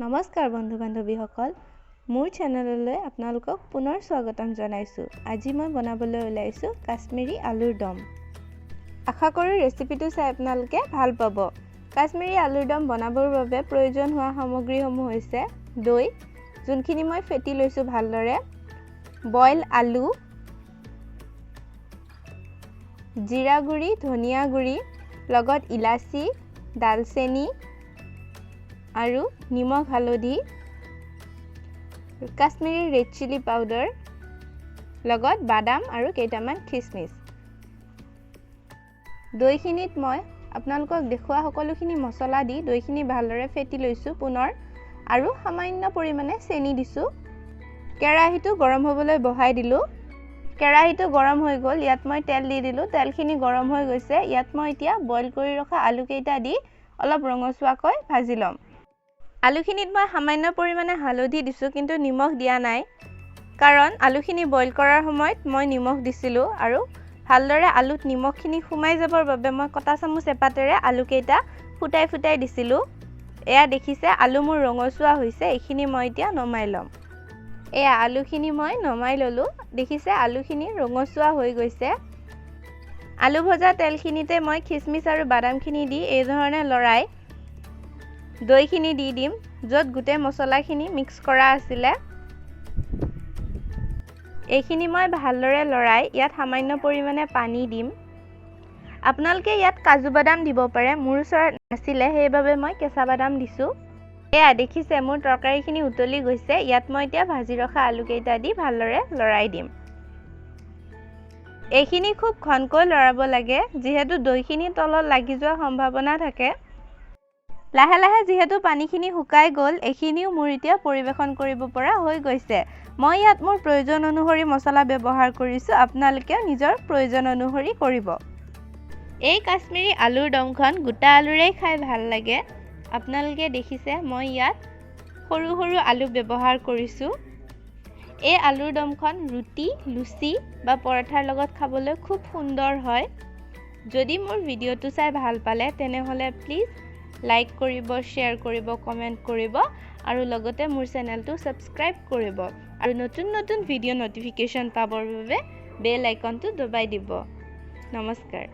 নমস্কাৰ বন্ধু বান্ধৱীসকল, মোৰ চেনেললৈ আপোনালোকক পুনৰ স্বাগতম জনাইছোঁ। আজি মই বনাবলৈ ওলাইছোঁ কাশ্মীৰী আলুৰ দম। আশা কৰোঁ ৰেচিপিটো চাই আপোনালোকে ভাল পাব। কাশ্মীৰী আলুৰ দম বনাবৰ বাবে প্ৰয়োজন হোৱা সামগ্ৰীসমূহ হৈছে দৈ, যোনখিনি মই ফেটি লৈছোঁ ভালদৰে, বইল আলু, জিৰা গুড়ি, ধনিয়া গুড়ি, লগত ইলাচি, দালচেনি আৰু নিমখ, হালধি, কাশ্মীৰী ৰেড চিলি পাউডাৰ, লগত বাদাম আৰু কেইটামান খিচমিচ। দৈখিনিত মই আপোনালোকক দেখুওৱা সকলোখিনি মছলা দি দৈখিনি ভালদৰে ফেটি লৈছোঁ পুনৰ আৰু সামান্য পৰিমাণে চেনি দিছোঁ। কেৰাহীটো গৰম হ'বলৈ বহাই দিলোঁ। কেৰাহীটো গৰম হৈ গ'ল, ইয়াত মই তেল দি দিলোঁ। তেলখিনি গৰম হৈ গৈছে। ইয়াত মই এতিয়া বইল কৰি ৰখা আলুকেইটা দি অলপ ৰঙচুৱাকৈ ভাজি ল'ম। আলুখিনিত মই সামান্য পৰিমাণে হালধি দিছোঁ, কিন্তু নিমখ দিয়া নাই, কাৰণ আলুখিনি বইল কৰাৰ সময়ত মই নিমখ দিছিলোঁ আৰু ভালদৰে আলুত নিমখখিনি সোমাই যাবৰ বাবে মই কটা চামুচ এপাতেৰে আলুকেইটা ফুটাই ফুটাই দিছিলোঁ। এয়া দেখিছে, আলু মোৰ ৰঙচুৱা হৈছে। এইখিনি মই এতিয়া নমাই ল'ম। এয়া আলুখিনি মই নমাই ল'লোঁ। দেখিছে, আলুখিনি ৰঙচুৱা হৈ গৈছে। আলু ভজা তেলখিনিতে মই খিচমিচ আৰু বাদামখিনি দি এইধৰণে লৰাই দৈখিনি দি দিম, য'ত গোটেই মছলাখিনি মিক্স কৰা আছিলে। এইখিনি মই ভালদৰে লৰাই ইয়াত সামান্য পৰিমাণে পানী দিম। আপোনালোকে ইয়াত কাজু বাদাম দিব পাৰে, মোৰ ওচৰত নাছিলে, সেইবাবে মই কেঁচা বাদাম দিছোঁ। এয়া দেখিছে, মোৰ তৰকাৰীখিনি উতলি গৈছে। ইয়াত মই এতিয়া ভাজি ৰখা আলুকেইটা দি ভালদৰে লৰাই দিম। এইখিনি খুব ঘনকৈ লৰাব লাগে, যিহেতু দৈখিনি তলত লাগি যোৱাৰ সম্ভাৱনা থাকে। লাহে লাহে যিহেতু পানীখিনি শুকাই গ'ল, এইখিনিও মোৰ এতিয়া পৰিৱেশন কৰিব পৰা হৈ গৈছে। মই ইয়াত মোৰ প্ৰয়োজন অনুসৰি মছলা ব্যৱহাৰ কৰিছোঁ, আপোনালোকেও নিজৰ প্ৰয়োজন অনুসৰি কৰিব। এই কাশ্মীৰী আলুৰ দমখন গোটা আলুৰেই খাই ভাল লাগে। আপোনালোকে দেখিছে, মই ইয়াত সৰু সৰু আলু ব্যৱহাৰ কৰিছোঁ। এই আলুৰ দমখন ৰুটি, লুচি বা পৰঠাৰ লগত খাবলৈ খুব সুন্দৰ হয়। যদি মোৰ ভিডিঅ'টো চাই ভাল পালে, তেনেহ'লে প্লিজ লাইক কৰিব, শ্বেয়াৰ কৰিব, কমেণ্ট কৰিব আৰু লগতে মোৰ চেনেলটো ছাবস্ক্ৰাইব কৰিব আৰু নতুন নতুন ভিডিঅ' ন'টিফিকেশ্যন পাবৰ বাবে বেল আইকনটো দবাই দিব। নমস্কাৰ।